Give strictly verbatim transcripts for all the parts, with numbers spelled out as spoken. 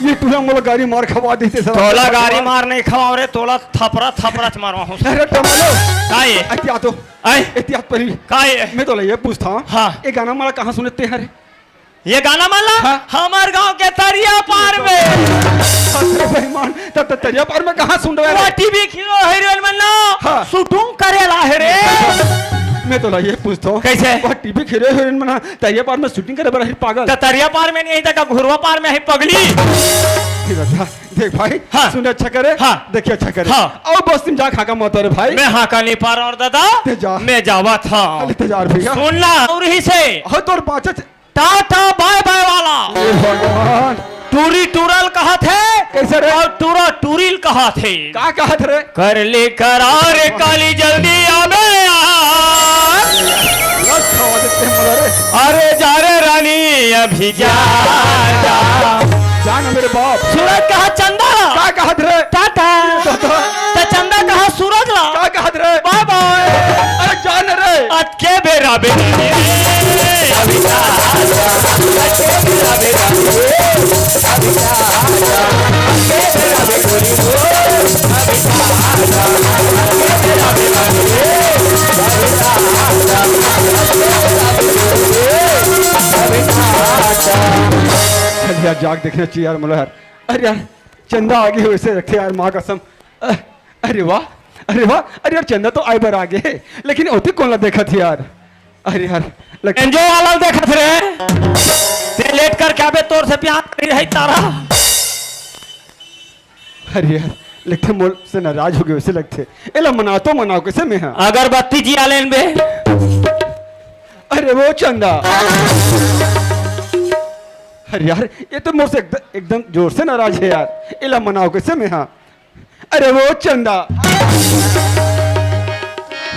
ये टूरा मोला गारी मार खवा देते सर। तोला गारी मार नहीं खवाओं रे, तोला थपरा थपरा च मारवाहूं। अरे टमलो। का ये? एहतियात हो। आय? एहतियात परी। का ये? मैं तोला ये पूछता हूँ। हाँ। ये गाना माला कहाँ सुनते हैं रे? ये गाना माला? हाँ। हमर गांव के तरिया पार में। अरे बेईमान, त, त, तरिया पार में कहाँ सुन रहे वो रे? टीवी हीरो हीरोइन मन ना हाँ। शूटिंग करे ला हे रे। मैं तोला ये पूछता हूँ। कैसे? वो टीवी हीरो हीरोइन मन ना तरिया पार में शूटिंग करे बर हे पागल। त तरिया पार में नहीं त का घुरवा पार में हे पगली। फिर अच्छा, देख भाई, हाँ। सुन अच्छा करे, हाँ। देखिए अच्छा करे। हाँ। अउ बस्ती में जा हाका मत रे भाई। मैं हाका नहीं पा रहा हूँ दादा। ते जा। मैं जावा था। अरे ते जा रे भैया। सुन ना, अउ ही से। हो तोर पाछे टाटा बाय बाय वाला। हे भगवान। टूरी टूरल कहत हे। कैसे रे? अउ टूरा टूरिल कहत हे। का कहत रे? कर ले करार काली जल्दी आबे यार। लग खवा देते हैं मोला रे। अरे जा रे रानी अभी जा, जा। जा ना मेरे बाप। सूरज कहा चंदा। का कहत रे? टाटा। टाटा। त चंदा कहा सूरज ला। का कहत रे? बाय बाय। अरे जा ना रे। के बेरा बेरा रे, कविता आजा, के बेरा बेरा रे, कविता आजा, के बेरा बेरा रे, कविता आजा, के बेरा बेरा रे, कविता आजा, के बेरा बेरा रे, कविता आजा। चल यार, जाके देखना चाहिए यार, मोला यार। अरे यार, चंदा आगे हो, ऐसे रखे यार, माँ कसम। अ-, अरे वाह, अरे वाह, अरे यार, चंदा तो आए बर आगे हे, लेकिन ओती कोन ला देखत हे यार? अरे यार, लग- एनजीओ वाला देखत रे, ते लेट कर क्या बे, तोर से प्यार करी रही तारा। अरे यार, लगथे मोर से नाराज हो गए वैसे लगथे। एला मनाओ तो मनाओ कैसे में हा? अगरबत्ती जिया लेन बे। अरे वो चंदा। अरे यार, ये तो मोर से एकदम, एकदम जोर से नाराज हे यार। एला मनाओ कैसे में हा? अरे वो चंदा।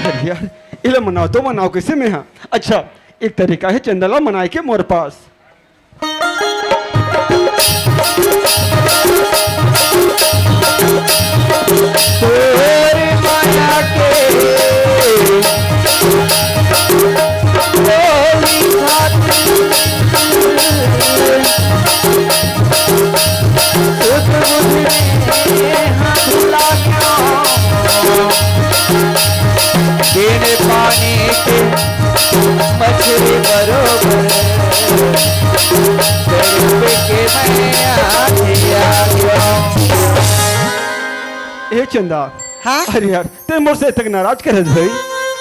अरे यार, एला मनाओ तो मनाओ कैसे में हा? अच्छा, एक तरीका हे चंदा ला मनाए के मोर पास। तोर माया के डोली खातिर खुद मुझे हाथ लागा। बिन पानी के मछली बरोबर तड़प के मैं आगे आ गया। ए चंदा, हाँ? अरे यार, ते मोर से तक नाराज करे हस भाई।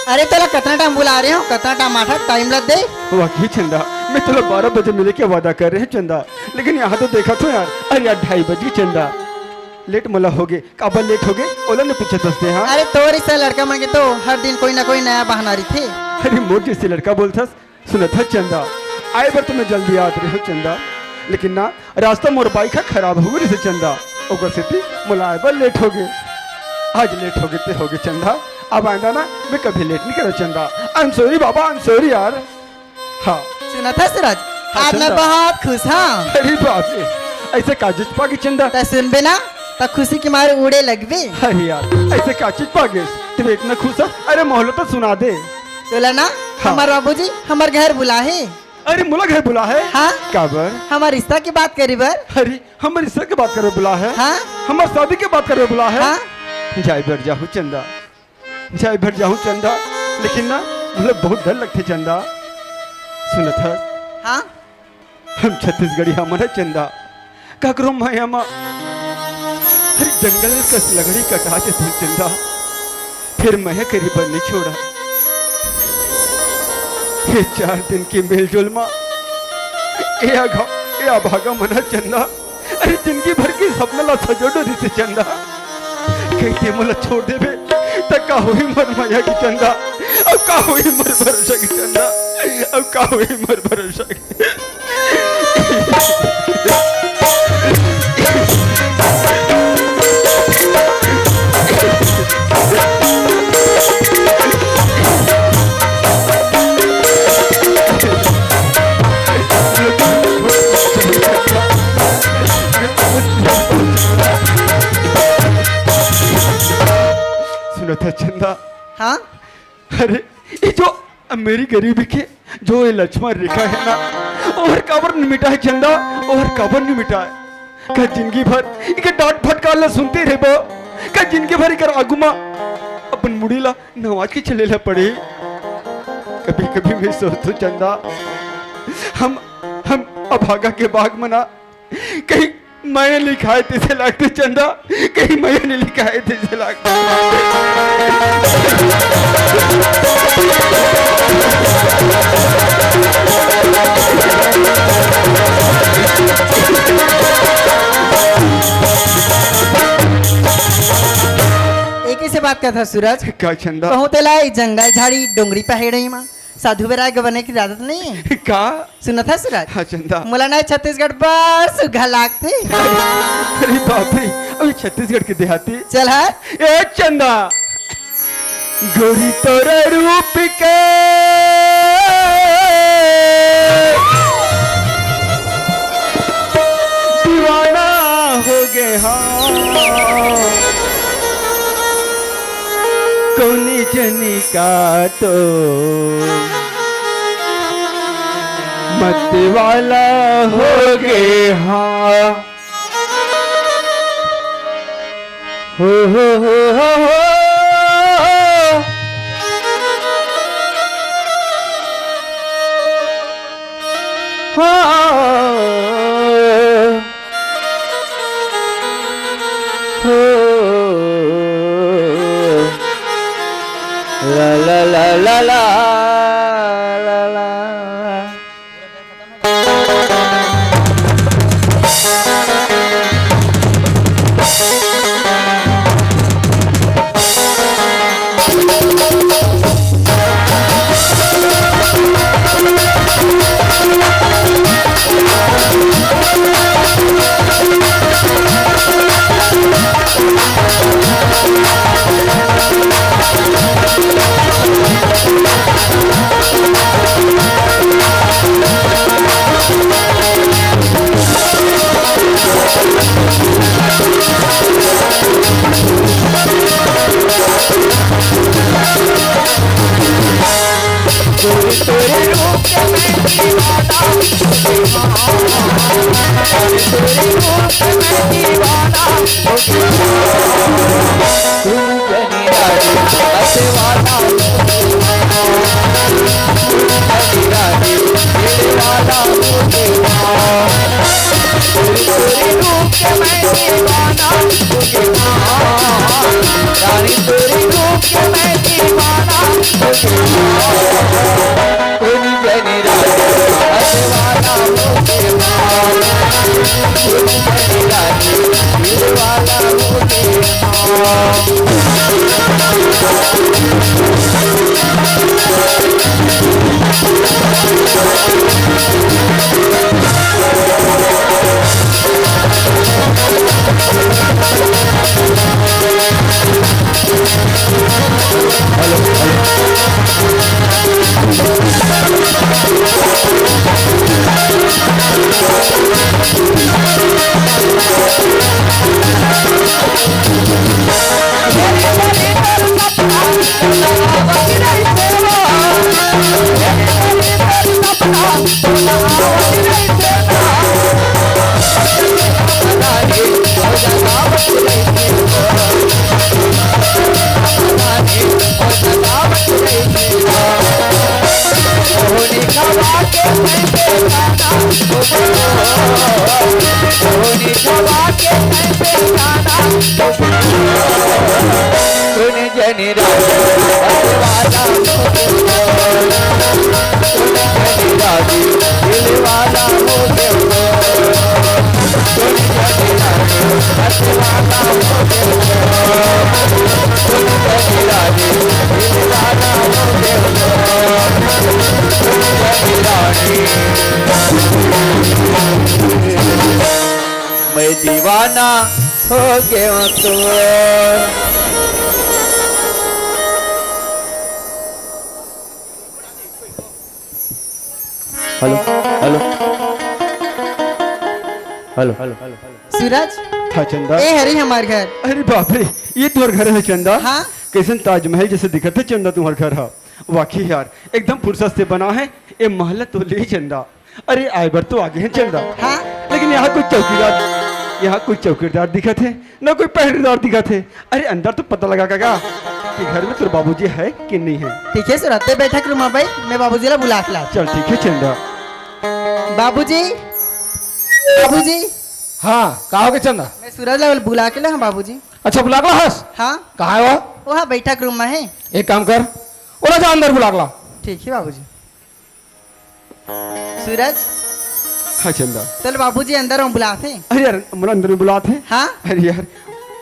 अरे तोला कतना टाइम बुला रहे हो, कतना टाइम आठा टाइम लग दे। वाकई चंदा, मैं तोला बारह बजे मिले के वादा कर रहे हूँ चंदा, लेकिन यहाँ तो देखा तो यार, अरे यार ढाई बज गे चंदा, लेट मोला हो गे, काबर लेट हो गे, ओला ने पूछत हस ते हाँ। अरे तोर से लड़का मन के तो हर दिन कोई ना कोई नया बहाना रहिथे। अरे मोर जैसे लड़का बोलथस, सुनत ह चंदा, आए बर तो मैं जल्दी आत रहे हूँ चंदा, लेकिन ना रास्ता मोर बाइक ह खराब हो गे रिहिसे चंदा, ओकर सेती मोला आए बर लेट हो गे। आज लेट हो गे ते हो गे चंदा, अब आइंदा ना मैं कभी लेट नहीं करूँ चंदा। I am sorry Baba, I am sorry यार। हाँ। सुनत ह सूरज, हाँ, आज मैं चंदा। बहुत खुश हूँ। अरे बाप रे, ऐसे का चीज पा गे चंदा? त सुनबे ना, त खुशी के मारे उड़े लगबे। अरे यार, ऐसे का चीज पा गे? तू इतना खुश है? अरे मोला तो सुना दे। तोला ना, हाँ। हमर बाबूजी हमर घर बुला हे। अरे मोला घर बुला हे? हाँ। काबर? हमर रिश्ता के बात करे बर। अरे हमर रिश्ता के बात करे बुला हे? हाँ। हमर शादी के बात करे बुला हे? हाँ। जाए बर जाहूँ चंदा, जाए बर जाहूँ चंदा, लेकिन ना मोला बहुत डर लगथे चंदा। सुनत हस? हाँ। हम छत्तीसगढ़ी हमन ह चंदा, काकरो मया म हर जंगल कस लकड़ी कटा देथे चंदा, फिर मया करी बर नइ छोड़ा। ये चार दिन के मेलजोल म ए अघा, ए अभागा मन ह चंदा, अरे जिंदगी भर के सपना ला सजो डोरी से चंदा, कहिथे मोला छोड़ देबे त का होही मोर मया के चंदा, अब का होही मोर भरोसा के चंदा, अब का होही मोर भरोसा के। सुनत हस चंदा? हाँ? अरे, ये जो अमीरी गरीबी के जो ये लक्ष्मण रेखा हे ना, ओहर काबर नहीं मिटाए चंदा, ओहर काबर नहीं मिटाए? का जिंदगी भर इकर डांट फटकार ला सुनते रहिबो? का जिंदगी भर इकर आगू मा अपन मुड़ी ला नवाज के चले ला पड़ही? कभी-कभी मैं सोचथों चंदा, हम, हम अभागा के बाग म ना कहीं मया नइ खाए तइसे लागथे चंदा, कहीं मया नइ खाए तइसे लागथे। एके से बात करथस सूरज। का चंदा? कहूं तेला ए जंगल झाड़ी डोंगरी पहेड़ई मा साधु बेरा के बने के इजाजत नइ हे। का? सुनथस सूरज? हाँ चंदा। मोला ना छत्तीसगढ़ बड़ सुग्घर लागथे। अरे बाप रे, अभी छत्तीसगढ़ के देहाती। चल हट। ए चंदा, गोरी तोर रूप के दीवाना हो गे हंव। कोनी जनी का तो मत वाला हो गे हंव। हो, हो, हो, हो, हो। हाँ। हो। ला, ला, ला, ला, ला, ला, ला। मैं दीवाना हो गया तो। Hello, hello, hello, hello. Suraj, हाँ चंदा। ए हरे हमार घर। अरे बाप रे, ये तोर घर हे चंदा? हाँ। कइसन ताजमहल जइसे दिखत हे चंदा तुम्हार घर हा। वाकई यार, एकदम फुर्सत से बना हे। ए महल तो ले चंदा। अरे आए बर तो आगे हे चंदा। हाँ। लेकिन यहाँ कोई चौकीदार यहाँ कोई चौकीदार दिखत हे, न कोई पहरेदार दिखत हे। अरे अंदर तो पता लगा काका कि घर में तोर बाबूजी हे कि नहीं हे। ठीक हे सूरज, तैं बैठक रूम में बइठ, मैं बाबूजी ला बुला के लाथों। चल ठीक हे चंदा। बाबूजी, बाबूजी। हाँ, का होगे चंदा? मैं सूरज ला बुला के लाहूँ बाबूजी। अच्छा, बुला के लाहस? हाँ। कहाँ हे वो? वो हा बैठक रूम में हे। एक काम कर, ओला जा अंदर बुला के ला। ठीक हे बाबूजी। सूरज। हाँ चंदा। तोला बाबूजी अंदर में बुलाथे। अरे यार, मोला अंदर में बुलाथे। हाँ? अरे यार,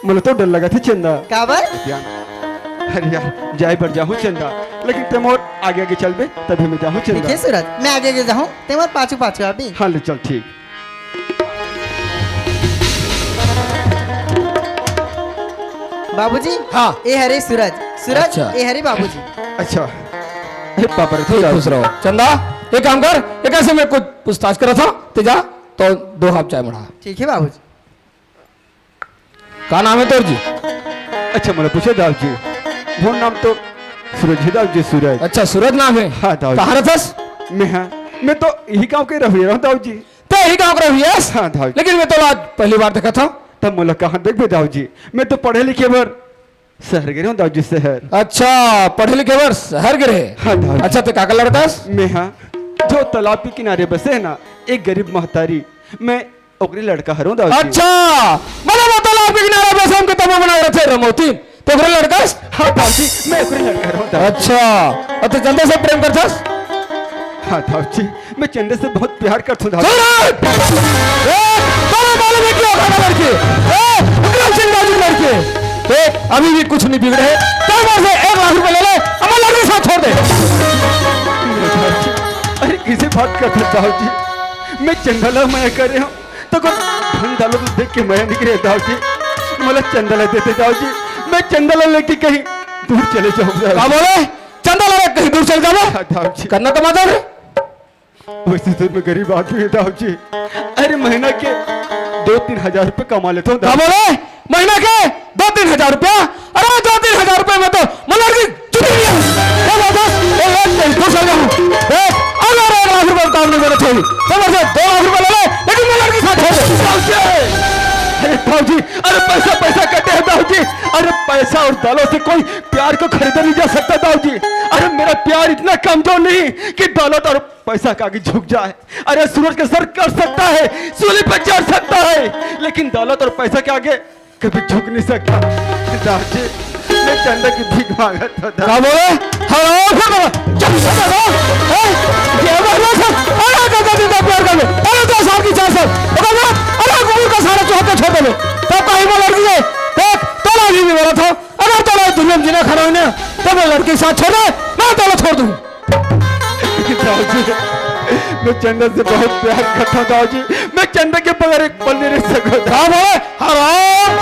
मोला तो डर लगथे चंदा। काबर? यार, अरे यार, जाय बर जाहूँ चंदा, लेकिन तैं मोर आगे आगे चलबे, तभे मैं जाहूँ चंदा। ठीक हे सूरज, मैं आगे आगे जाहूँ, तैं मोर पाछू पाछू आबे। हाँ ले चल, ठीक। बाबूजी, हाँ। ए हरे सूरज, सूरज, अच्छा। ए हरे बाबूजी। अच्छा। अरे बाप रे, ठीक, खुश रहो। चंदा, एक काम कर, एकर से मैं कुछ पूछताछ करत हँव, तैं जा, तो दो हाफ चाय मढ़ा। ठीक हे बाबूजी। का नाम हे तोर जी? अच्छा, मोला पूछे दाऊ जी। मोर नाम तो सूरज हे दाऊ जी, सूरज। अच्छा, सूरज नाम हे? हाँ दाऊ जी। कहाँ रथस? मैं, हाँ, मैं तो इही गाँव के रहवइया हँव दाऊ जी। तैं इही गाँव के रहवइया हस? हाँ दाऊ जी। लेकिन मैं तोला आज पहली बार देखत हँव। त मोला कहाँ देखबे दाऊ जी, मैं तो पढ़े लिखे बर शहर गे रहेंव दाऊ जी, शहर। अच्छा, पढ़े लिखे बर शहर गे रहे? हाँ दाऊ जी। अच्छा, तैं काकर लड़का हस? मैं, हाँ, जो तालाब के किनारे बसे हे ना, एक गरीब महतारी, मैं ओकरे लड़का हरँव दाऊ जी। अच्छा, मतलब वो तालाब के किनारे बसे हे, हमके तम्बू बनाए रथे रमौतीन, तैं ओकरे लड़का हस? हाँ दाऊ जी, मैं ओकरे लड़का हरँव दाऊ जी। अच्छा, अउ तैं चंदा से प्रेम करथस? हाँ दाऊ जी, मैं चंदा से बहुत प्यार करथँव दाऊ जी। सूरज! ए, तोला मालूम हे कि वो का लड़की? ए, विक्रम सिंह दाऊ जी लड़की। ए, अभी भी कुछ नहीं बिगड़े हे। तैं मोर से एक लाख रुपया ले ले, अउ मोर लड़की के साथ छोड़ दे। अरे कइसे बात करथस दाऊ जी? मैं चंदा ला मया करे हँव, त कोई धन दौलत देख के मया नइ करे दाऊ जी। मोला चंदा ला दे दे दाऊ जी, मैं चंदा ला लेके कहीं दूर चले जाहूँ दाऊ जी। का बोले? चंदा ला लेके कहीं दूर चले जाबे? हाँ दाऊ जी। कतना कमाथस रे? वइसे तो मैं गरीब आदमी हँव दाऊ जी। अरे महीना के दो तीन हजार रुपया कमा लेथँव दाऊ जी। का बोले? महीना के दो तीन हजार रुपया? अरे दो तीन हजार रुपया में तो मोर लड़की चुदी नइ हे। ए बाबा, ए, ए, ए, दूर चल जाहूँ। ए, अगर एक लाख रुपया काम नइ करत होही, त मोर से दो लाख रुपया ले ले, लेकिन मोर लड़की के साथ छोड़ दे। दाऊ जी, अरे दाऊ जी, अरे पैसा, पैसा कटे हे दाऊ जी। अरे पैसा और दौलत से कोई प्यार को खरीदा नहीं जा सकता दाऊ जी। अरे मेरा प्यार इतना कमजोर नहीं कि दौलत और पैसा के आगे झुक जाए। अरे सूरज का सर कट सकता है, सूली पर चढ़ सकता है, लेकिन दौलत और पैसा के आगे कभी झुक नहीं सकता। दाऊ जी, मैं चंदा की भीख मांगत हँव दाऊ। का बोले? हाँ, हाँ, हाँ, हाँ, चल, चल, चल, हाँ, हाँ, ये बोल रहा था, अरे, दे, दे, दे, दे, प्यार कर ले, अरे, दो साल की चार साल, ओकर बाद, अरे, कुकुर का सारा चौहत्तर छोड़ दे, तब कहीं वो लड़की है, देख, तोला अभी भी बोला था, अगर तोला इस दुनिया में जीना खाना होई ना, तो मोर लड़की के साथ छोड़ दे, मैं तोला छोड़ दूँ। दाऊ जी, मैं चंदा से बहुत प्यार करता हूँ दाऊ जी। मैं चंदा के बगैर एक पल नहीं रह सकता। का बोले? हराम।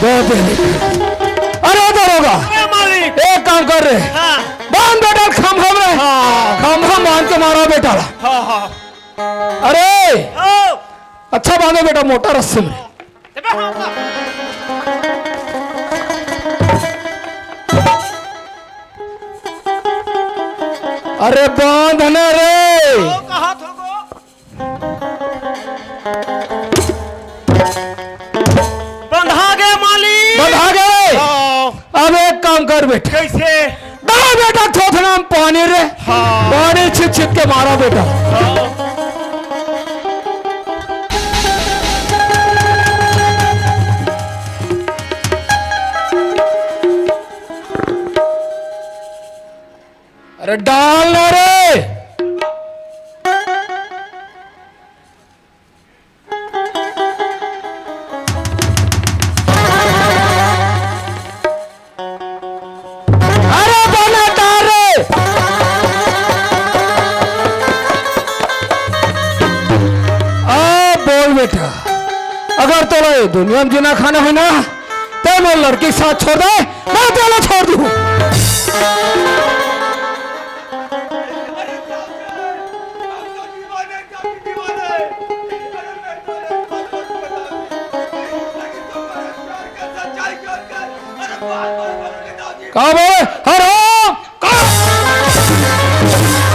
अरे, अरे दरोगा, अरे मालिक। एक काम कर रे, हाँ। बांध बेटा खंभा में। हाँ। खंभा बांध के मारा बेटा। हाँ, हाँ। अरे, हाँ। अच्छा बांधे बेटा, मोटा रस्सी में। अरे बांध ना रे। बंधा गे मालिक। बंधा गे। हाँ। अब एक काम कर बेटा। कैसे? डाल बेटा थोथना में पानी रे। हाँ। पानी छिट छिट के मारा बेटा। हाँ। अरे डाल ना रे। अरे बना डाल रे। आ, बेटा, अगर तोला ये दुनिया में जीना खाना होय ना, ते मोर लड़की के साथ छोड़ दे, मैं तोला छोड़ दूँ। का बोले? हरो! का?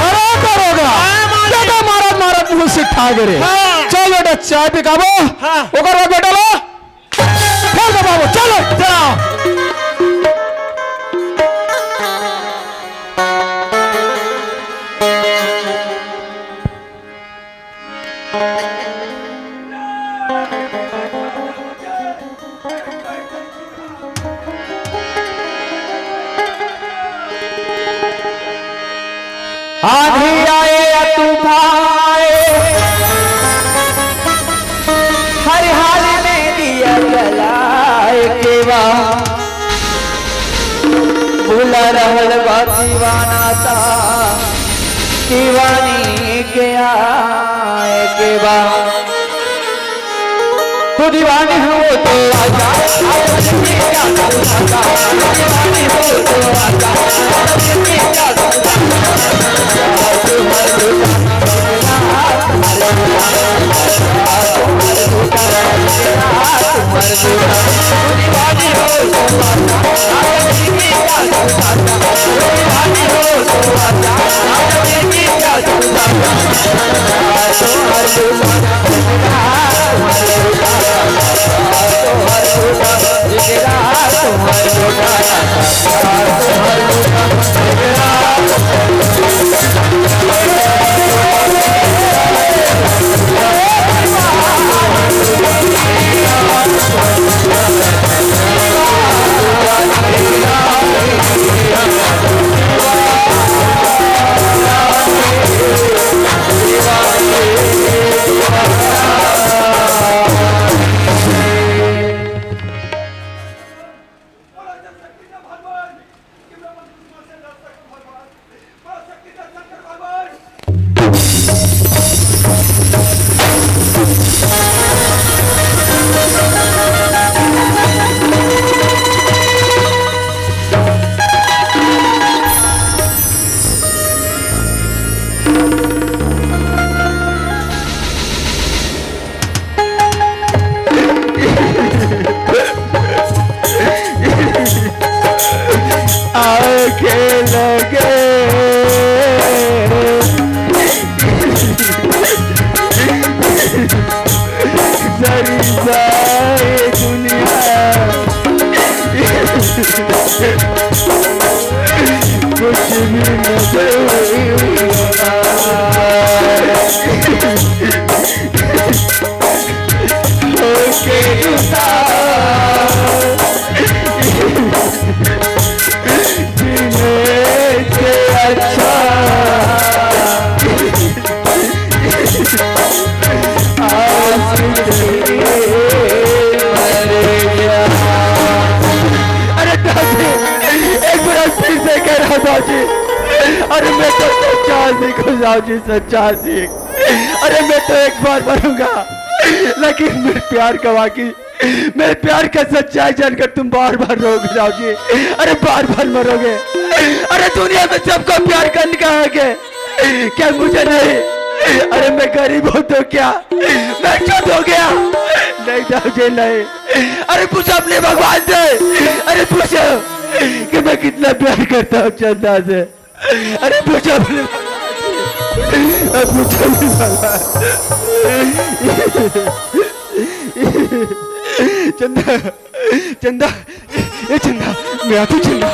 अरे दरोगा! हाँ, मालिक। बेटा मारत मारत मुंह से खा गे रे। हाँ। चल बेटा, चाय पिकाबो। हाँ। ओकर बाद बेटा ला फेर दबाबो। चलो, जाओ। आंधी आए या तूफान आए, हर हाल में दिया जलाए के बा। बुला रहल बा दीवाना ता, दीवानी के आए के बा। तू दीवानी हो तो आजा, आके लगे सारी सारी दुनिया कुछ भी नजर होके जुदा जीने से अच्छा। अरे दादी, एक बार फिर से कह रहा हूँ दादी, अरे मैं तो सच्चा आशिक हूँ दादी, सच्चा आशिक। अरे मैं तो एक बार मरूंगा, लेकिन मेरे प्यार का वाकई मेरे प्यार का सच्चाई जानकर तुम बार बार रोगे जाओगे, अरे बार बार मरोगे। अरे दुनिया में सबको प्यार करने का हक है, क्या मुझे नहीं? अरे मैं गरीब हूँ तो क्या मैं चुप हो गया? नहीं जाओगे, नहीं। अरे पूछो अपने भगवान से, अरे पूछो कि मैं कितना प्यार करता हूँ चंदा से। अरे पूछो अपने, अरे पूछो अपने भगवान। चंदा, चंदा, ए चंदा, मैं आ तो चंदा,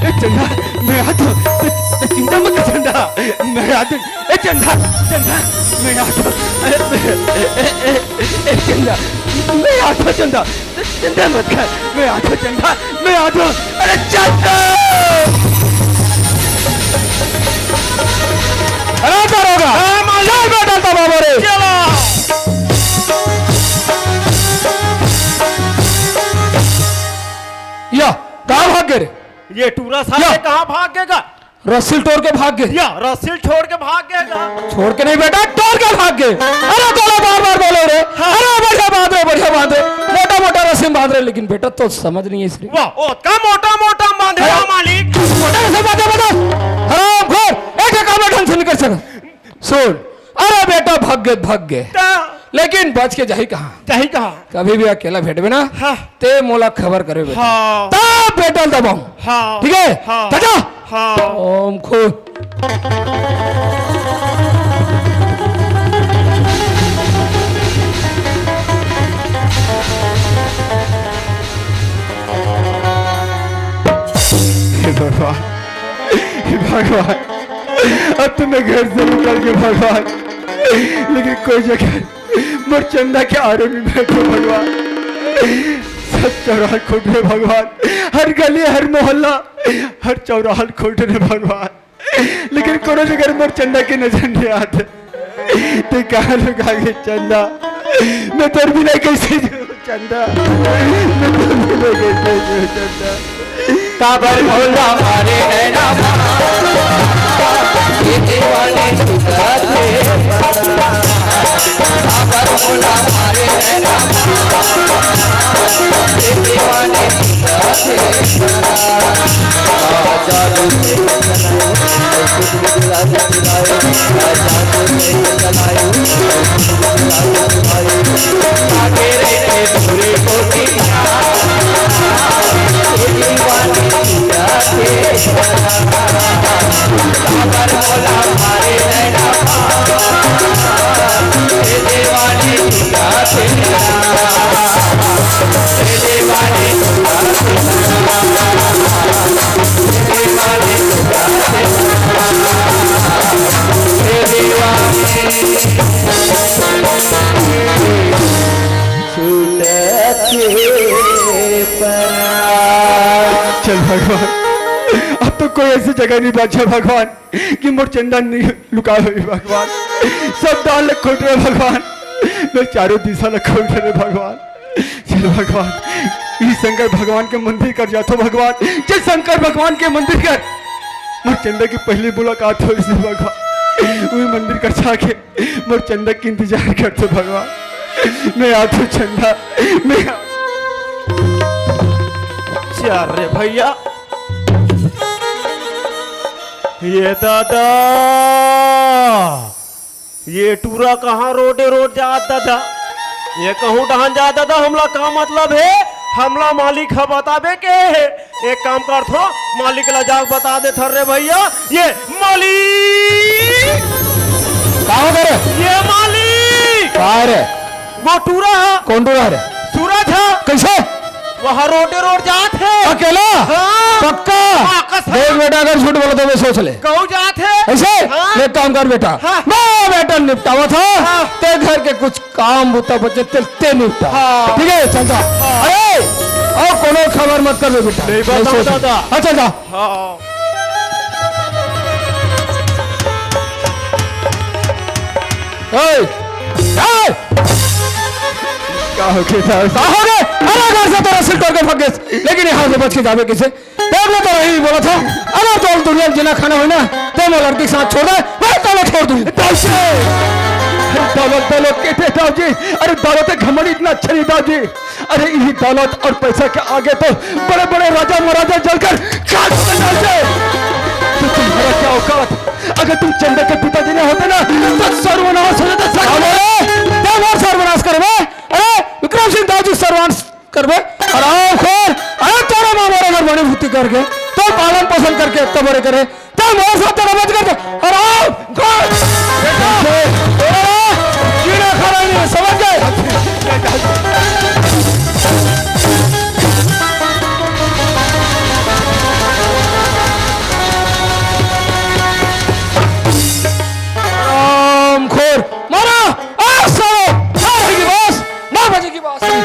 ए चंदा, मैं आ तो, ए, ए, चिंता मत कर चंदा, मैं आ तो, ए चंदा, चंदा, मैं आ तो, ए, ए, ए, ए, चंदा, मैं आ तो चंदा। चिंता मत कर, मैं आ तो चंदा, मैं आ तो। अरे चंदा! अरे दरोगा, हाँ, मालिक। चल बेटा, तब बाबा रे। चलो। या, कहाँ भाग गे रे? ये टूरा साले या। कहाँ भाग गेगा? रस्सी ल टोर के भाग गे। या, रस्सी ल छोड़ के भाग गेगा। छोड़ के नहीं बेटा, टोर के भाग गे। अरे तोला बार बार बोले, बांध रहे, लेकिन बेटा तो समझ नहीं है इसलिए। वाह, ओ, का मोटा मोटा बांधे हाँ। हो मालिक। मोटा से बांधे बता। हरामखोर, एक काम ढंग से नहीं कर सका। सुन, अरे बेटा, भाग गे, भाग गे। का? लेकिन बच के जाही कहाँ? जाही कहाँ? कभी भी अकेला भेटबे ना, हाँ। ते मोला खबर करे बेटा। हाँ। तब बेटा दबाऊं। हाँ। ठीक है? हाँ। चाचा। हाँ। ओम खुद। हे भगवान, हे भगवान, अब तो मैं घर से निकल के भगवान, लेकिन कोई जगह मोर चंदा के आरो नहीं बैठो भगवान। सब चौराहा खोट रहे भगवान, हर गली, हर मोहल्ला, हर चौराहा खोट रहे भगवान, लेकिन कोनो जगह मोर चंदा के नजर नहीं आते। ते कहाँ लुका गे चंदा? मैं तोर बिना कैसे जीऊँ चंदा? मैं तोर बिना कैसे जीऊँ चंदा? काबर भोला मारे है ना ये दीवाने सुता थे। काबर भोला मारे है ना ये दीवाने सुता थे। चल भगवान, अब तो कोई ऐसी जगह नहीं बचा भगवान कि मोर चंदा नहीं लुका होई भगवान। सब दान ल खोट रहे भगवान, मैं चारों दिशा ल खोट रहे भगवान। चल भगवान, ई शंकर भगवान के मंदिर कर जाथो भगवान। चल शंकर भगवान के मंदिर कर। मोर चंदा की पहली मुलाकात होइस भगवान, वही मंदिर कर जाके मोर चंदा के इंतजार करथो भगवान। मैं आथो चंदा, मैं आ- चल रे भैया, ये दादा, ये टूरा कहाँ रोडे रोड जात दादा? ये कहूँ डहन जात दादा, हमला का मतलब हे? हमला मालिक ह बताबे के हे। एक काम करथो, मालिक ला जाके बता देथन रे भैया। ये मालिक! का हो गे रे? ये मालिक! का रे? वो टूरा ह। कौन टूरा रे? सूरज ह। कैसे? वहाँ रोडे रोड जात हे। अकेला? हाँ। पक्का? हाँ, कसम। देख बेटा, अगर झूठ बोला तो मैं सोच ले। कहूँ जात हे। ऐसे? हाँ। एक काम कर बेटा। हाँ। मैं बेटा निपटावत हँव। हाँ। ते घर के कुछ काम बुता बचे ते, ते निपटा। हाँ। ठीक है, चल जा। हाँ। अरे, अउ कोनो खबर मत कर बेटा। नहीं मैं बताऊँ सोच ले। दादा। हाँ, चल जा। हाँ। ए, ए! का हो गे साहब? का हो गे? अरे घर से तोला सिल तोड़ के भग गेस, लेकिन यहाँ से बच के जाबे कइसे? देख ले तो रही बोला था, अगर तोला दुनिया में जीना खाना होय ना, ते मोर लड़की के साथ छोड़ दे, मैं तोला छोड़ दूँ। दाऊ जी! अरे दौलत, दौलत कहते दाऊ जी, अरे दौलत घमंड इतना अच्छा नहीं दाऊ जी। अरे इही दौलत और पैसा के आगे तो बड़े-बड़े राजा महाराजा जलकर खाक हो गए दाऊ जी। तो तुम्हारा क्या औकात? अगर तुम चंदा के पिताजी नहीं होते ना, तो सर्वनाश हो जाता, सर्वनाश। अरे, ते मोर सर्वनाश करबे? अरे, विक्रम सिंह दाऊ जी सर्वनाश करबे? हरामखोर, अरे तोरा माँ मोरे घर बड़ी भूती करके, तो पालन पोषण करके इतना बड़े करे, तो मोर साथ तेरा मत कर दे। हरामखोर, बेटा, तोरा जीना खाना नहीं है, समझ गए? हरामखोर, मारा, आ सालो, ना बजेगी बांसुरी, ना बजेगी बांसुरी।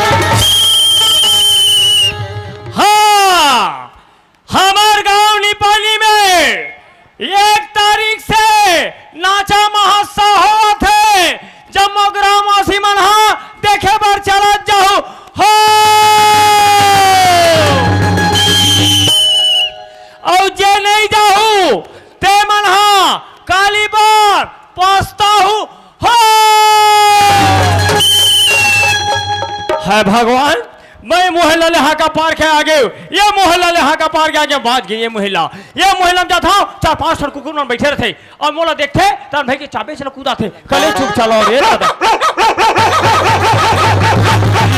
हाँ, हमर गांव निपानी में एक तारीख से नाचा महोत्सव होवत हे, जम्मो ग्रामवासी मन हा देखे बर चलत जाहू हो। अउ जे नइ जाहू, ते मन हा काली बर पछताहू हो। हे भगवान, मैं मोहल्ला ले हाका पार के आगे, ये मोहल्ला ले हाका पार के आगे बाज गे ये मोहल्ला। ये मोहल्ला में जात हंव, चार पांच ठन कुकुर मन बइठे रथे अउ मोला देखथे, त भाई के चाबे से कूदाथे। कले चुप चलो रे दादा।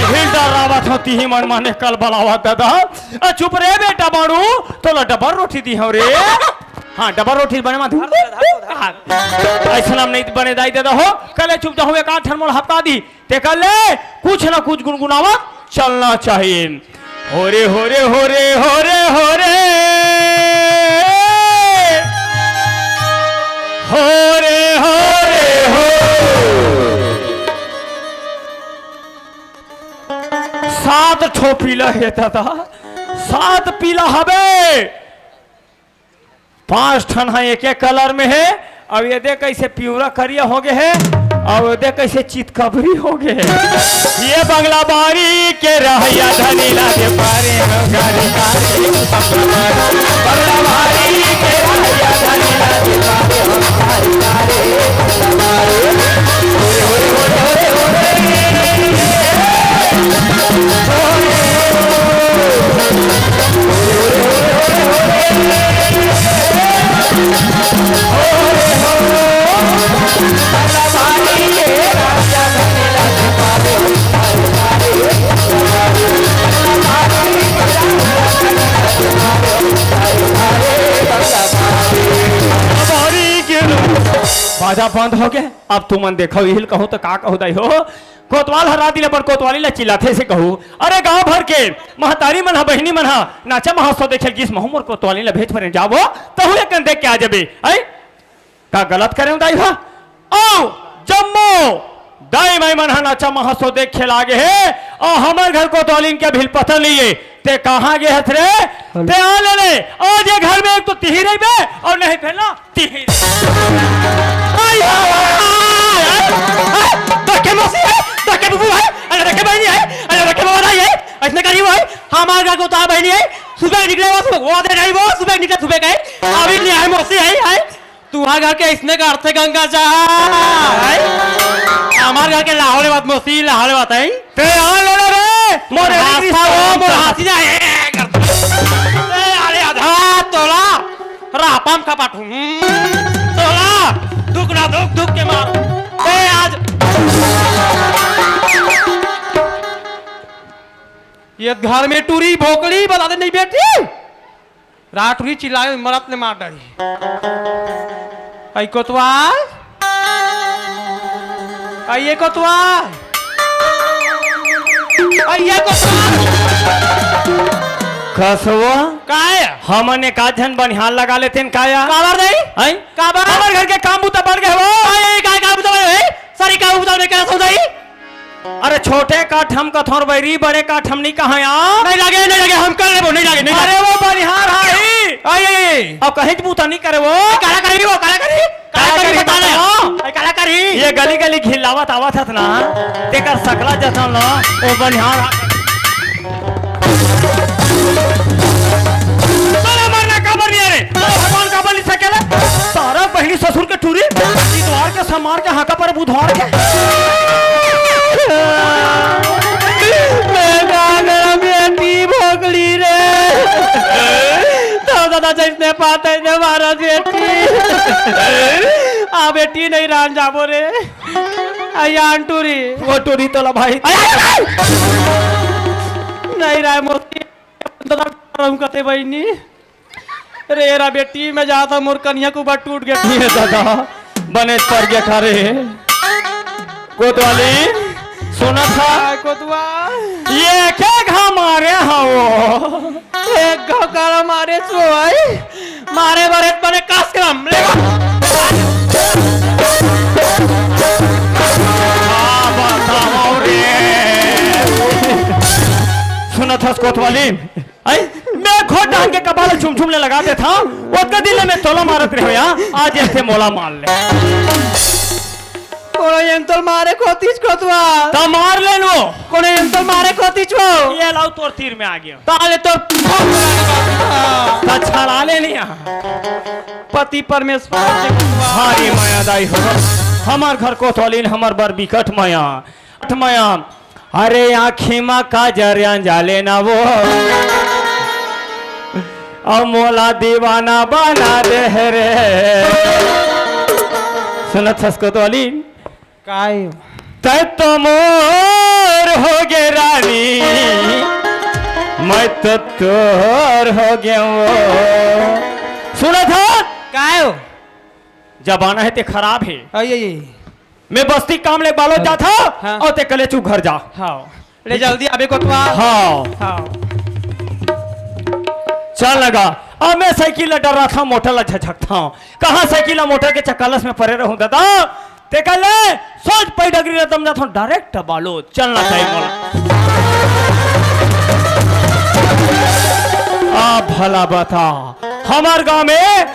इही डरावत हंव, तिही मन माने कल बलावत दादा। अ, चुप रे बेटा बाड़ू, तोला डबल रोटी दिहंव रे। हां, डबल रोटी बने मा धू। अइसन नइ बने दाई दादा हो, कले चुप जाहू, एक आध ठन मोला हपका दिही। तेकर ले कुछ ना कुछ गुनगुनावत चलना चाहिए। हो रे, हो रे, हो रे, हो रे, हो रे। हो रे, हो रे, हो। सात ठो पीला हे दादा, सात पीला हवे। पांच ठन ह एक एक कलर में हे। अब ये दे कइसे पिवरा करिया हो गे हे, अब ये दे कइसे चितकबरी हो गे हे। ये बंगला बारी के रहइया धनी ला दे पारे हम गारी गारी। बंगला बारी के रहइया धनी ला दे पारे हम गारी गारी। बाजा बंद हो गे। अब तुमन देखव, इही ल कहूं त का कहूं दाई हो। कोतवाल ह रात दिन अपन कोतवाली ल चिल्लाथे से कहूं, अरे गांव भर के महतारी मन ह, बहिनी मन ह नाचा महोत्सव देखे ल गिस, महूं मोर कोतवाली ल भेज परेंव, जाबो तहूं एक कन देख के आ जाबे। अई का गलत करेंव दाई ह? अउ जम्मो दाई माई मन ह नाचा महोत्सव देखे ल आगे हे, अउ हमर घर कोतवालिन के अभी ल पता नइ हे। ते कहां गे हस रे? ते आ ले रे, आज ये घर में एक तो तिही रहिबे अउ नहीं फेर ना तिही। आई, आई, आई, आई, देखे मौसी हे, देखे बुबू हे, अरे देखे बहिनी हे, अरे देखे बबा दाई हे, अइसने करी वो हे, हमर घर कोतवाल बहिनी हे, सुबह निकले वो, सुबह वो दे नहीं वो, सुबह निकले सुबह के, अभी नहीं आए मौसी हे, हे। तुंहर घर के अइसने करथे गंगा जहर, हैं? हमर घर के लाहौले बात मौसी, लाहौले बात, हैं? ते आ ले रे, मोर हांसता वो, मोर हांसी ना, ए, करथे। ए, अरे आधा तोला, रापम खपाट, हूं, तोला, दुख ना दुख, दुख के मार। ए, आज ये घर में टूरी भोकड़ी बता दे नहीं बेटी। राठौरी चिल्लाए, मरत ले मार डारी। अई कोतवाल, अई ये कोतवाल, अई ये कोतवाल। कसवा? काय? हमन एक आध झन बनिहार लगा लेतेन का या? काबर दाई? हैं? काबर? हमर घर के काम बूता बढ़ गे हवय। अई, अई, काय काम बूता बढ़ गे? सारी काम बूता नइ करत हंव दाई। अरे छोटे काठम कथौं बइरी, बड़े काठम नइ कहंव या। नइ लागे, नइ लागे, हम कर लेबो, नइ लागे, नइ लागे। अरे वो बनिहार हा ही। अई, अई, अई। अउ कहीं बूता नइ करे वो। काला करही वो, काला करही। काला करही, बता ना। अरे काला करही। ये गली गली घिल्लावत आवत हस ना, तेकर सकला जतन ला, वो बनिहार हा। साला मरना काबर नइ हे रे? साला भगवान काबर नइ सकेला? सारा बहिनी ससुर के टूरी, इतवार के समार के हाका पर बुधवार के। मैं का करम बेटी भोगड़ी रे। तो दादा जइसने पाते ने मारा बेटी। आ बेटी नहीं रान जाबो रे। अई आन टूरी। वो टूरी तोला भाई। अई, अई, अई। नहीं राय मोती। दादा रहूं कते बहिनी। रे एरा बेटी, मैं जात हंव, मोर कनिहा के ऊपर टूट गे। ये दादा, बने पर गे का रे। कोतवाली, सुनत हस? काय कोतवाल? ये के घा मारे हवो? एक घा काला मारे सो आई, मारे बरे बने कस के हम ले। का बतावंव रे? सुनत हस कोतवाली? अई, मैं खोट डांग के कपाल चुम चुम ले लगा देथंव, ओतका दिन ले मैं तोला मारत रहेंव या, आज एके मोला मार ले। कोनो एंतल मारे खोतीच कोतवाल। त मार ले नो। कोनो एंतल मारे खोतीच वो। ये लाव तोर तीर में आ गया। ताले तोर त छड़ा ले नहीं आ। पति परमेश्वर के कोतवाल। भारी मया दाई हो। हमर घर कोतवालिन हमर बर बिकट मया। बिकट मया। अरे आँखी मा काजर अंजाले ना वो, अउ मोला दीवाना बना दे हे रे। सुनत हस कोतवाली? काय? तैं तो मोर हो गे रानी, मैं तो तोर हो गे वो। सुनत हस? काय हो? जमाना हे ते खराब हे। आई, आई, आई। मैं बस्ती काम ले बालोद जात हँव, हाँ। अउ ते कले चुप घर जा। हाँ। ले जल्दी आबे कोतवाल। हाँ। हाँ। चल लगा। अब मैं साइकिल ला डर्राथँव, मोटर ला झझकथँव। कहाँ साइकिल ला मोटर के चक्कालस में परे रहूँ दादा। ते कले सोझ पई डगरी रतम जाथँव, direct बालोद। चलना चाहिए मोला। आ भला बता, हमर गाँव में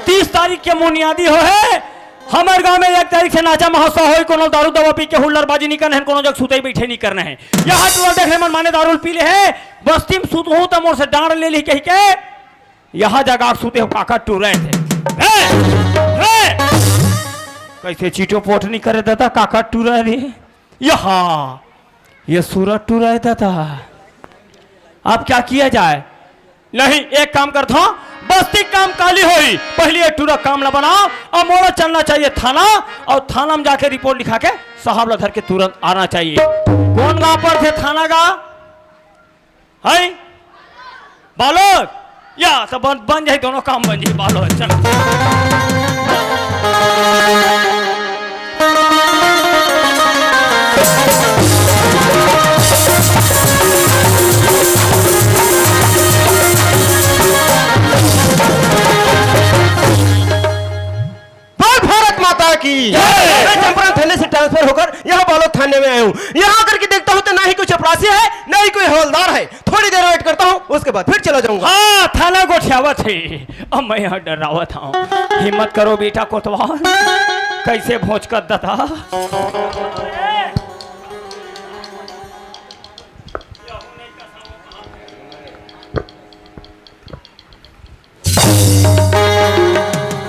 तीस तारीख के मुनियादी होहे, हमर गांव में एक तारीख से नाचा महोत्सव होई, कोनो दारू दवा पी के हुल्लड़बाजी नी करना है, कोनो जग सुतई बइठई नी करना है। यहाँ टूरा देख ले मन माने दारू पी ले हे, बस्ती में सुतहूं त मोर से डांड़ ले ली कहि के, यहाँ जगा के सुते हो काका टूरा थे। हे, हे, कैसे चीटो पोट नी करे दादा काका टूरा रे। यहाँ ये सूरज टूरा है दादा, अब क्या किया जाए? नहीं, एक काम करत हँव, बस्ती काम काली होई, पहली ये टूरा काम ला बनाओ, अउ मोला चलना चाहिए थाना, अउ थाना में जाके रिपोर्ट लिखा के साहब ला धर के तुरंत आना चाहिए। कौन गाँव पड़थे थाना गा? है बालोद। या तो बन, बन जाए, दोनों काम बन जाए बालोद। चल। बोल भारत माता की जय। मैं चंपारण थाने से ट्रांसफर होकर यहाँ बालोद थाने में आया हूँ। यहाँ आकर के देखता हूँ तो ना ही कोई चपरासी है, ना ही कोई हवलदार है। थोड़ी देर वेट करता हूँ, उसके बाद फिर चला जाऊंगा। हाँ, थाना गोठियावत हे। अब मैं यहाँ डरावत हँव। हिम्मत करो बेटा कोतवाल, कैसे भोंचकत दादा।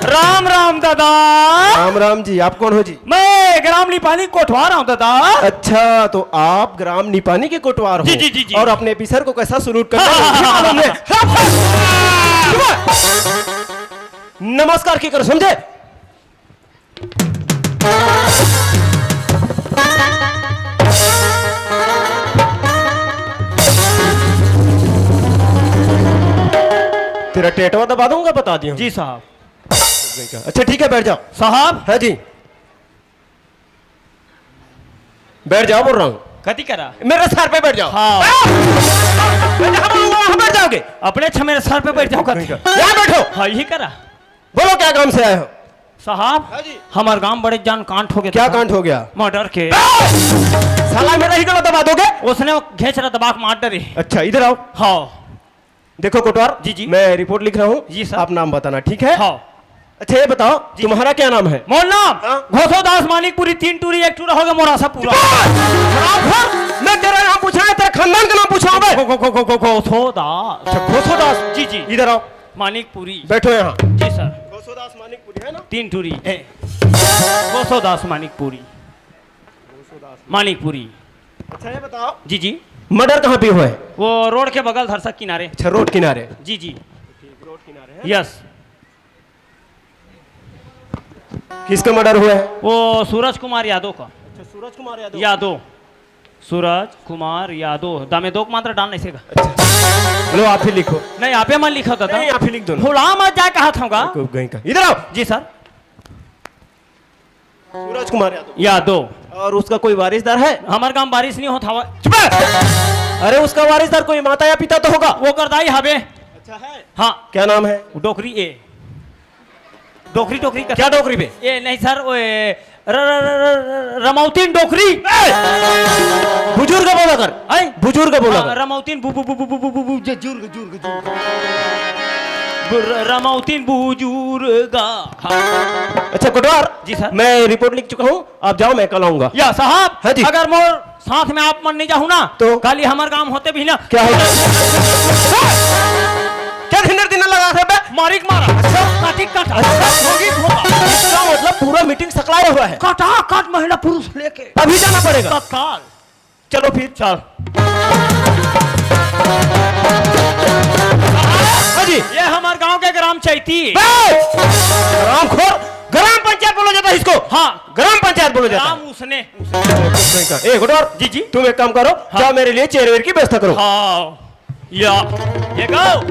राम राम दादा। राम राम जी, आप कौन हो जी? मैं ग्राम निपानी कोटवार हूँ दादा। अच्छा, तो आप ग्राम निपानी के कोटवार हो? जी, जी, जी, जी। और अपने ऑफिसर को कैसा सलूट करना है, ये मालूम है। नमस्कार की करो, समझे? तेरा टेटवा दबा दूंगा, बता दिया। जी साहब। अच्छा ठीक है, बैठ जाओ। साहब। हाँ जी, बैठ जाओ बोल रहा हूँ। कति करा? मेरे सर पे बैठ जाओ। हाँ। हाँ। मैं जहाँ बोलूंगा वहाँ बैठ जाओगे। अपने छ मेरे सर पे बैठ जाओ कति। यहाँ बैठो। हाँ, यही करा। बोलो क्या काम से आए हो? साहब, हाँ जी। हमारे गांव बड़े जान कांड हो गया क्या था। कांड हो गया? मर्डर के। साला मेरा ही गला दबा दोगे? उसने वो घेचरा दबा के मार डरे। अच्छा, इधर आओ। हाँ। देखो कोटवार, जी, जी। मैं रिपोर्ट लिख रहा हूँ, जी, सर। आप नाम बताना, ठीक है? हाँ। अच्छा, ये बताओ, जी। तुम्हारा क्या नाम है? मोर नाम? हाँ। घोसोदास मानिकपुरी, तीन टूरी, एक टूरा हो गया, मोर आसा पूरा। हरामखोर, मैं तेरा नाम पूछ रहा है, तेरे खानदान का नाम पूछ रहा हूँ मैं। घो-, घो-, घो-, घो-, घो-, घोसोदास। अच्छा, घोसोदास। जी, जी। इधर आओ। मानिकपुरी। बैठो यहाँ। जी, सर। घोसोदास मानिकपुरी है ना? तीन टूरी। ए। घोसोदास मानिकपुरी। मानिकपुरी। अच्छा, ये बताओ। जी, जी। मर्डर कहाँ पे हुआ है? वो रोड के बगल, धरसा किनारे। अच्छा, रोड किनारे। जी, जी। ठीक, रोड किनारे है। यस। किसका मर्डर हुआ है? वो सूरज कुमार यादव का। अच्छा, सूरज कुमार यादव। यादव। सूरज कुमार यादव। दामे दो मात्रा डाल नहीं सका। अच्छा। लो, आप ही लिखो। नहीं, आप ही मत लिखो दादा। नहीं, आप ही लिख दो ना। भुला मत जाए, कहा था होगा। कोई गई का। इधर आओ। जी, सर। सूरज कुमार यादव। यादव। और उसका कोई वारिसदार है? हमारे गांव बारिश नहीं होता हवा। चुप रह! अरे, उसका वारिसदार कोई माता या पिता तो होगा। वो करदाई हवे। अच्छा है। हाँ। क्या नाम है? डोकरी ए। डोकरी, डोकरी का क्या डोकरी बे? ए, नहीं सर, ओए, र-, र-, र-, र-, र-, रमौतीन डोकरी। ए! बुजुर्ग बोला कर। हैं? बुजुर्ग बोला हाँ, कर। रमौतीन बु-, बु-, बु-, बु-, बु-, बु-, बु-, जे-, जुर्ग, जुर्ग, जुर्ग। बु-, र-, रमौतीन बुजुर्ग। हाँ। अच्छा, कोटवार, जी सर। मैं रिपोर्ट लिख चुका हूँ, आप जाओ, मैं कल आऊंगा। या साहब, हाँ जी। अगर मोर साथ में आप मन नहीं जाहू ना, तो? काली हमार काम होते भी ना। क्या होता? क्या धिन्नर धिन्नर लगा रहे बे? मारिक मारा। अच्छा। काटिक काटा। अच्छा। भोगी भोगा। इसका मतलब पूरा मीटिंग सकलाया हुआ है। काटा काट महिला पुरुष लेके। अभी जाना पड़ेगा। तत्काल। चलो फिर। चल। हाँ जी। ये हमर गांव के ग्राम चैती। बस! ग्राम खोर, ग्राम पंचायत बोला जाता है इसको। हाँ। ग्राम पंचायत बोला जाता है। ग्राम उसने। ए, गुडोर, जी, जी। तुम एक काम करो, हाँ। जाओ मेरे लिए चेयर वेयर की व्यवस्था करो। हाँ। या, ये गाओ।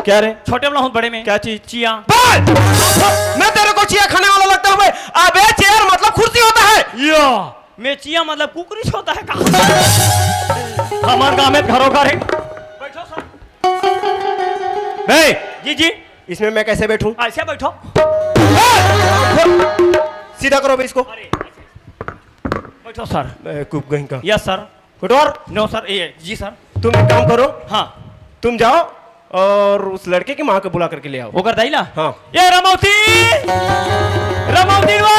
क्या रे? छोटे वाला हूँ, बड़े में। क्या चीज? चिया। बस! मैं तेरे को चिया खाने वाला लगता हूँ बे? अबे, चेयर मतलब कुर्सी होता है। या, मैं चिया मतलब कुकरी से होता है का? हमार गाँव में घरों घर है। बैठो सर। बे! जी, जी। इसमें मैं कैसे बैठूं? ऐसे बैठो। सीधा करो बे इसको। अरे, बैठो सर। बेवकूफ कहीं का। Yes sir. गुडोर। नो सर, ये, जी सर। तुम एक काम करो। हाँ। तुम जाओ और उस लड़के की माँ को बुला करके ले आओ। ओकर दाई ला? हाँ। ये रमौती! रमौती वो!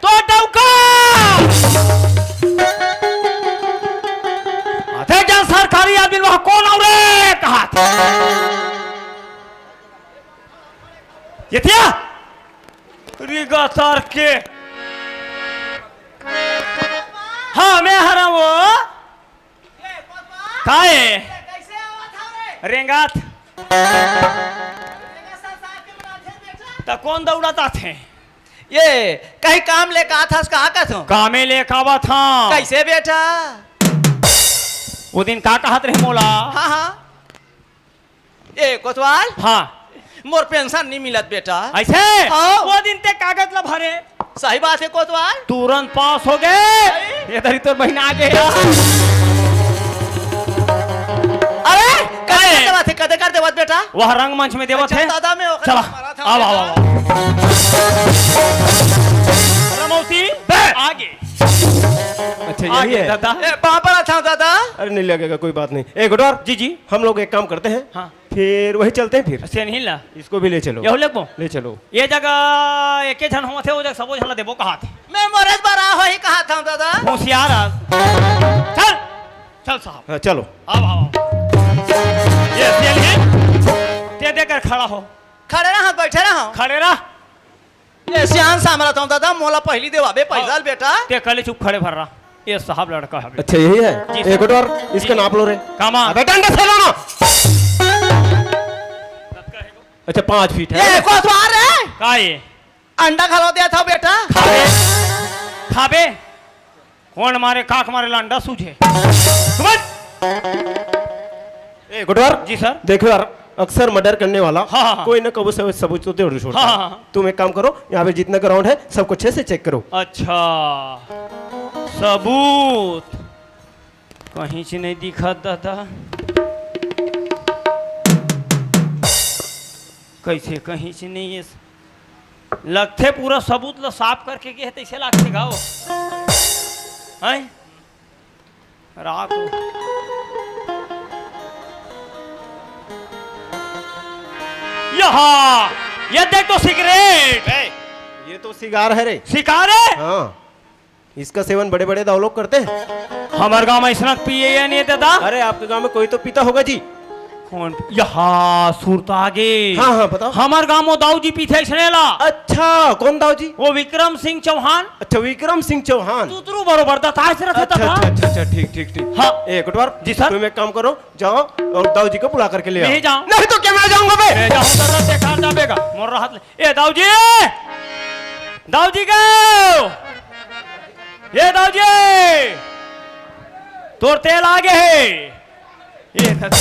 तो डौका! अथे जन सरकारी आदमी वहाँ कौन आऊ रे? कहा था। ये थिया? रिगा तार के। हाँ, मैं हरा वो। काहे? रेंगात। त कौन दौड़त आथे? ये, कहीं काम लेके आथस का, का कथों? कामे लेके आवत हँव। कैसे बेटा? वो दिन का कहत रहे मोला? हाँ, हाँ। ए, कोतवाल? हाँ। मोर पेंशन नहीं मिलत बेटा। ऐसे? हाँ। वो दिन ते कागज ला भरे। सही बात है कोतवाल। तुरंत पास हो गए। अरे। ये धरी तोर बहिन आ गए यार। अरे, कदे अरे। कर देवत है, कदे कर देवत बेटा? वह रंगमंच में देवत अच्छा, है। दादा, मैं ओकरे चला, मारा था आओ, आओ, बेटा। आओ, आओ। रमौती, बे। आगे। अच्छा, यही आगे, है। दादा। ए, पाँव पड़त हँव दादा। अरे, नहीं लगेगा, कोई बात नहीं। ए, गुडोर। जी, जी। हम लोग एक काम करते हैं। हाँ। फिर वही चलते हैं फिर। सेनही ला। इसको भी ले चलो। यहू लेगबो? ले चलो। ये जगह एके झन होवत हे, वो जगह सबो झन ला देबो कहात हे। मैं मरत बरा होही कहात हँव दादा। होशियार आ। चल, चल साहब। हाँ, चलो। आओ, आओ। ये सेनही, ते देकर खड़ा हो। खड़े रह, बैठे रह। खड़े रह। ए, सियान सामरत हँव दादा, मोला पहिली देवाबे पैसा ल बेटा। ते कले चुप खड़े भर रहा। ये साहब लड़का है। अच्छा, यही है? जी, एक सर। और इसका जी। नाप लो रे। कामा? अबे डंडा से लो ना। अच्छा, पाँच फीट है। ए, कोतवाल रे। का ये? अंडा खलो देथँव बेटा। खाबे। खाबे। कौन मारे, काख मारे, लंडा सूझे। समझ? ए, गुडोर। जी, सर। देखो यार, अक्सर मर्डर करने वाला हाँ, हाँ, हाँ। कोई ना कोई सबूत तो जरूर छोड़ता हाँ, है। हाँ, हाँ। तुम एक काम करो, यहाँ पे जितना ग्राउंड है, सबको अच्छे से चेक करो। अच्छा, सबूत कहीं से नहीं दिखा दादा। कैसे कहीं से नहीं है? लगथे पूरा सबूत ल साफ करके गे हे, तइसे लागथे गा वो। हैं? रात हो। यहाँ, ये देख तो सिगरेट। ए, ये तो सिगार है रे। सिगार है? हाँ। इसका सेवन बड़े-बड़े दाऊ लोग करते हैं। हमर गांव में अइसना पिए या नहीं दादा? अरे, आपके गांव में कोई तो पीता होगा जी। कौन? यहाँ सुरता आगे। हाँ, हाँ, बताओ। हमर गांव में दाऊ जी पीथे अइसने ला। अच्छा, कौन दाऊ जी? वो विक्रम सिंह चौहान। अच्छा, विक्रम सिंह चौहान। तुतरू बरोबर दाता अइसे रहता अच्छा, था। अच्छा, अच्छा, अच्छा, ठीक, ठीक, ठीक। हाँ। ए, कोटवार, जी सर। तुम एक काम करो, जाओ और दाऊ जी को बुला करके ले आओ। नहीं जाऊँ। नहीं तो क्या मैं जाऊंगा बे? मैं जाऊँ दादा, बेकार जाबे गा। मोर रहत ले। ए दाऊ जी, दाऊ जी गो, ए दाऊ जी, तोर तेल आगे हे। ए दादा,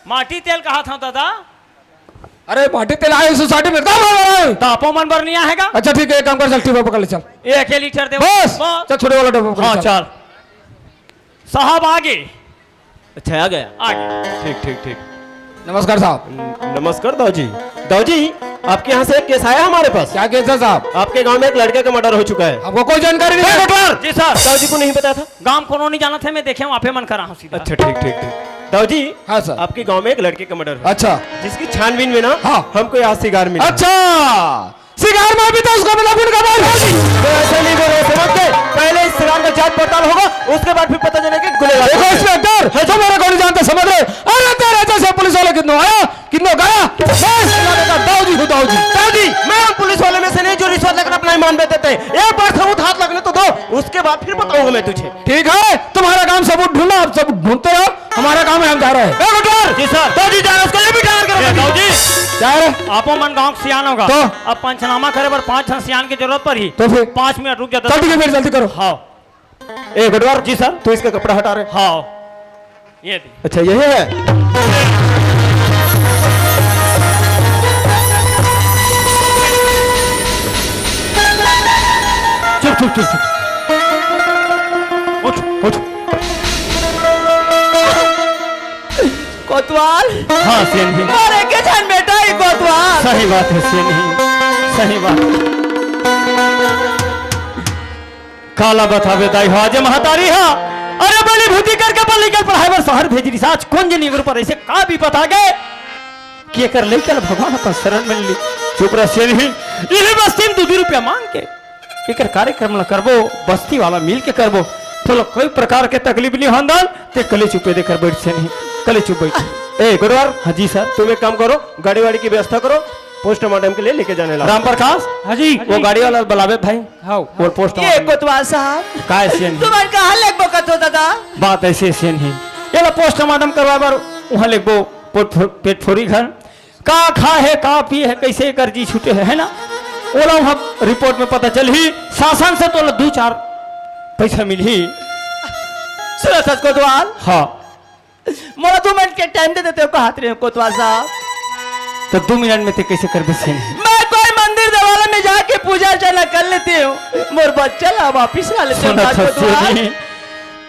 माटी तेल कहाथँव दादा। अरे माटी तेल आए सोसाइटी में दाम लगा रहा है। दापो मन बर नहीं आएगा। अच्छा ठीक है, एक काम कर, चल डिब्बा पकड़ ले चल। एक ही लीटर दे बस। बस। चल छोटे वाला डिब्बा पकड़ ले हाँ चल। चल। साहब आगे। अच्छा, आ गया। आ गया। ठीक, ठीक, ठीक। नमस्कार साहब। न-, नमस्कार दाऊ जी। दाऊ जी, आपके यहाँ से एक केस आया हमारे पास। क्या केस है साहब? आपके गांव में एक लड़के का मर्डर हो चुका है। हमको कोई जानकारी नहीं है। जी सर। दाऊ जी को नहीं पता था? गांव कोनो नहीं जाना था, मैं देखे हूँ, आपे मन करा हूँ सीधा। अच्छा, ठीक, ठीक, ठीक। दाऊ जी, हाँ सर। आपके गांव में एक लड़के का मर्डर हुआ। अच्छा। जिसकी छानबीन में ना हाँ। हमको यहाँ सिगार मिला। अच्छा। सिगार में भी तो उसका मतलब गुण का बार होगी। तो ऐसा नहीं बोलो, समझ गए? पहले इस सिगार का जांच पड़ताल होगा, उसके बाद फिर पता चलेगा कि गुनेगार देखो कौन है। इंस्पेक्टर, हाँ जी। तुम्हारे को नहीं जानते, समझ रहे? अरे तेरे जैसे पुलिस वाले कितनों आया, कितनों गया। मैं इस इलाके का दाऊ जी हूँ, दाऊ जी। दाऊ जी, मैं उन पुलिस वाले में से नहीं जो रिश्वत लेकर अपना ईमान बेच देते हैं। एक बार सबूत हाथ लगने तो दो, उसके बाद फिर बताऊंगा मैं तुझे। ठीक है, तुम्हारा काम सबूत ढूंढना, आप सबूत ढूंढते रहो, हमारा काम है, हम जा रहे हैं। ए, गुड्डू! जी सर। तो जी जा रहे, उसको ये भी तैयार करो। ए, ताऊ जी। क्या है रे? आपो मन गांव के सियान होगा। तो? अब पंचनामा करे बर पांच झन सियान के जरूरत पड़ही। तो फिर? पांच मिनट रुक जा, दस चल, ठीक है, फिर जल्दी करो। हाँ। ए, गुड्डू! जी सर। तू इसका कपड़ा हटा रे। हाँ। ये दे। अच्छा, यही है। चुप, चुप, चुप, चुप। उठ, उठ। कोतवाल। हाँ, सियान जी। अरे, के झन बेटा ही कोतवाल। सही बात है, सियान जी। सही बात। काला बतावे दाई हो, आज महतारी हा। अरे, बली भूती करके अपन लइका ल पढ़ाए बर शहर भेज रिहिस। आज कोन जनी एकर ऊपर ऐसे का विपत आ गे कि एकर लइका ल भगवान अपन शरण में ली। चुप रह, सियान जी। इही बस्ती में दू दू रुपया मांग के एकर कार्यक्रम ला करबो, बस्ती वाला मिल के करबो। तोला कोई प्रकार के तकलीफ नहीं होन दान, ते कले चुपे देकर बैठ, सियान जी, कले चुप बैठ। ए, गुड्डू! हाँ जी सर। तुम एक काम करो, गाड़ी वाड़ी की व्यवस्था करो, पोस्टमार्टम के लिए लेके जाने ला। राम प्रकाश। हाँ जी। वो गाड़ी वाला बुलावे भाई। हाँ। वो पोस्टमार्टम। ए, कोतवाल साहब। का है, सियान जी? तुमन कहाँ लेगबो कथो दादा? बात ऐसे, सियान जी, एला पोस्टमार्टम करवाए बर उहाँ लेगबो, पेट फोरी घर। का खाए हे, का पिए हे, कैसे एकर जी छूटे हे, है ना? ओला उहाँ रिपोर्ट में पता चलही, शासन से तोला दू चार पैसा मिलही। सुनत हस कोतवाल? हाँ। मोला दू मिनट के टाइम दे देते हो, कहत रहे हो कोतवाल साहब। तो दू मिनट में ते कैसे करबे, सियान जी? मैं कोई मंदिर देवाला में जाके पूजा अर्चना कर लेती हूँ, मोर बच्चा ला वापिस ला लेते हो, सुनत हस, कोतवाल। सियान जी?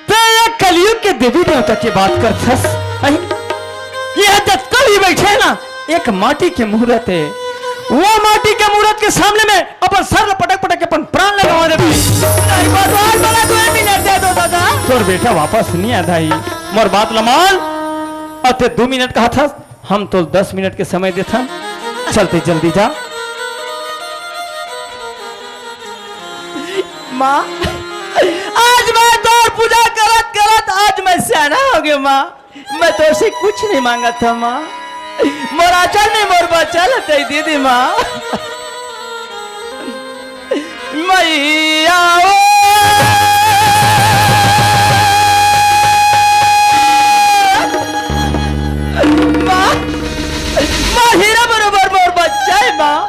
ते ये कलयुग के देवी देवता के बात करथस, हैं? ये जतका भी बैठे हे ना, एक माटी के मूरत हे। वो माटी के मूरत के सामने में अपन सर ल पटक पटक के अपन प्राण ल गंवा देबे। नहीं, भगवान, मोला दो मिनट दे दो दादा। तोर बेटा वापस नहीं आधा ही। मोर बात ल मान, अउ ते दू मिनट कहत हस, हम तोला दस मिनट के समय देथन, चल ते जल्दी जा। माँ, आज मैं तोर पूजा करत करत आज मैं सियाना हो गे माँ। मैं तोर से कुछ नहीं मांगत हँव माँ। मोर आँचल में मोर बच्चा ल तैं दे दे माँ। मैया ओ। माँ, माँ हीरा बरोबर मोर बच्चा हे माँ।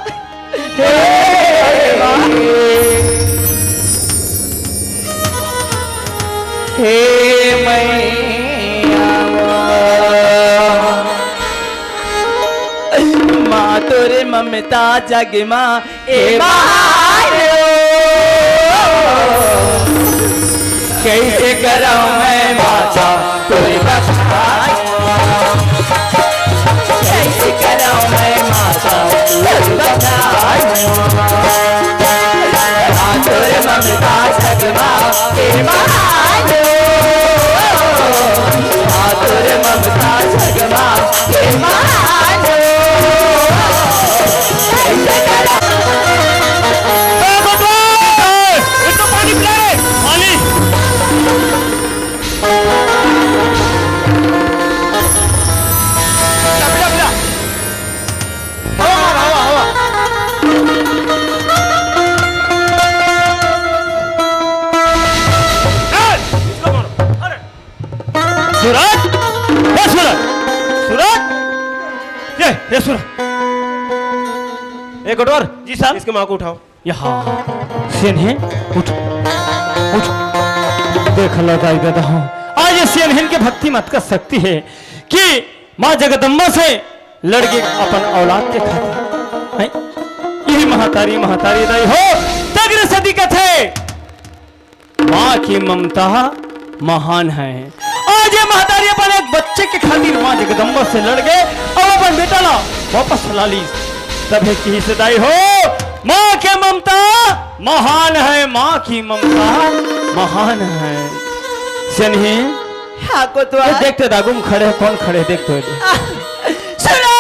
हे मैया। माँ तोर ममता जग मा ए महान। कैसे करँव मैं माता तोर बखान। कैसे करँव मैं माता तोर बखान। माँ तोर ममता जग मा ए महान। माँ तोर ममता जग मा ए महान। ए बेटवा, ए, इसको पानी पिला रे, पानी। पिला, पिला, पिला। हवा मार, हवा, हवा। ए, इसको मारो। अरे। सूरज, ए सूरज, सूरज, ये, ये सूरज। ए कोटवार, जी साहब। इसके माँ को उठाओ। यहाँ, सेन है, उठ, उठ। देख लो दाई दादा हो, आज ये सेन है, इनके भक्ति मत कर सकती है कि माँ जगदम्बा से लड़ के अपन औलाद के खातिर, हैं? यही महतारी, महतारी दाई हो, तगड़ सदी कथे। माँ की ममता महान है। आज ये महतारी अपन एक बच्चे के खातिर माँ जगदम्बा से लड़ गए, अब अपन बेटा ला वापस ला ली। तभे किहिस दाई हो, माँ के ममता महान है, माँ की ममता महान है। सेन ही हाँ, कोतवाल। ये देखते दागुम खड़े हैं, कौन खड़े हैं, देख तो ये। आ, सुनो!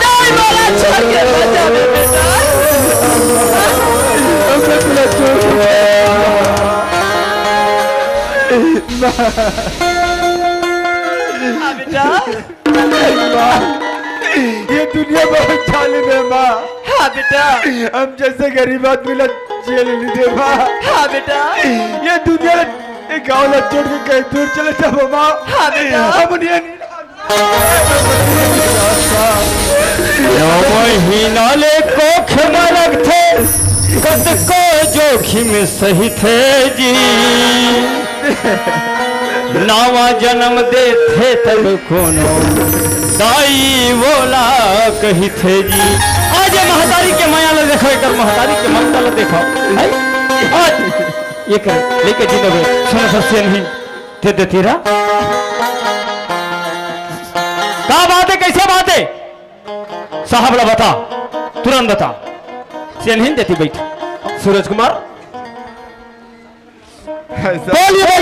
नहीं, मोला छोड़ के मत जावे, बेटा। हाँ, बेटा। माँ, ये दुनिया बहुत जालिम है माँ। हाँ बेटा। हम जैसे गरीब आदमी ला जेल नहीं दे माँ। हाँ बेटा। ये दुनिया, ये गांव ला छोड़ के कहीं दूर चले जाबो माँ। हाँ बेटा। हम ये नहीं नौ महीना ले कोख म रखथे, कतको जोखिम सहिथे जी। नावा जन्म देथे तब कोनो दाई वोला कहिथे जी। आज ये महतारी के मया ला देखो, एकर महतारी के ममता ला देखो। हैं? आज ये कर, लेके जिंदा हुए, सुनो सस्यन ही, दे दे तेरा। का बात है, कैसे बात है? साहब ला बता, तुरंत बता। सेनहिन देती बैठ। सूरज कुमार। ऐसा बोलिए,